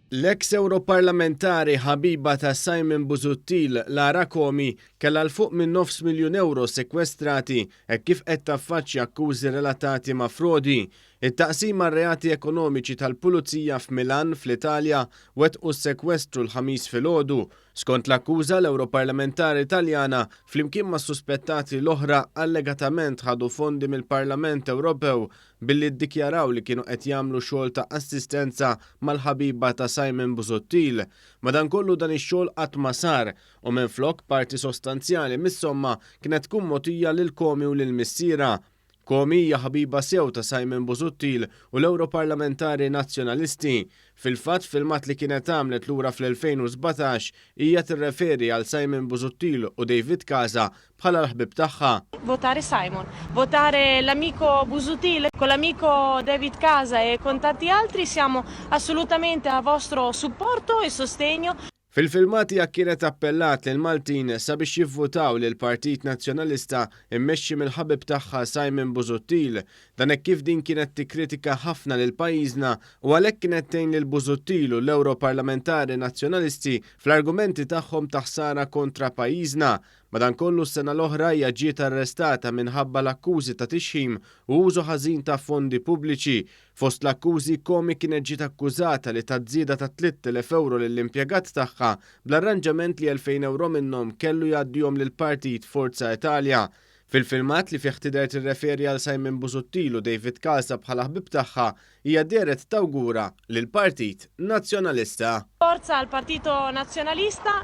L-eks Ewroparlamentari ħabiba ta' Simon Busuttil, Lara Comi, kellha 'l fuq minn nofs miljun ewro sekwestrati hekk kif qed taffaċċja akkużi relatati ma' frodi. It-Taqsima għar-Reati Ekonomiċi tal-Pulizija f'Milan, fl-Italja, wettqu s-sekwestru l-Ħamis filgħodu. Skont l-akkuża, l-Ewroparlamentari Taljana, flimkien mas-suspettati l-oħra, allegatament ħadu fondi mill-Parlament Ewropew billi ddikjaraw li kienu qed jagħmlu xogħol ta' assistenza mal-ħabiba ta' Simon Busuttil. Madankollu dan ix-xogħol qatt ma sar u minflok parti sostanzjali mis-somma kienet tkun mogħtija lil Comi u lil missierha. Comi hija ħabiba sew ta' Simon Busuttil u l-Ewroparlamentari Nazzjonalisti. Fil-fatt, filmat li kienet għamlet lura fl-2017 hija tirreferi għal Simon Busuttil u David Casa bħala l-ħbieb tagħha. Votare Simon, votare l'amico Busuttil con l'amico David Casa e con tanti altri siamo assolutamente a vostro supporto e sostegno. Fil-filmat hija kienet appellat lill-Maltin sabiex jivvutaw lill-Partit Nazzjonalista mmexxi mill-ħabib tagħha Simon Busuttil. Dan hekk kif din kienet tikkritika ħafna lil pajjiżna u għalhekk kienet tgħin lil Busuttil u l-Ewroparlamentari Nazzjonalisti fl-argumenti tagħhom ta' ħsara kontra pajjiżna. Madankollu s-sena l-oħra hija ġiet arrestata minħabba l-akkużi ta' tixħim u użu ħażin ta' fondi pubbliċi. Fost l-akkużi, Comi kienet ġiet akkużata li tat żieda ta' 3,000 ewro lill-impjegat tagħha bl-arranġament li 2,000 ewro minnhom kellu jgħaddihom lill-partit Forza Italia. Fil-filmat li fih tidher tirreferi għal Simon Busuttil u David Casa bħala ħbieb tagħha, hija dehret tawgura lill-Partit Nazzjonalista. Forza al Partito Nazionalista.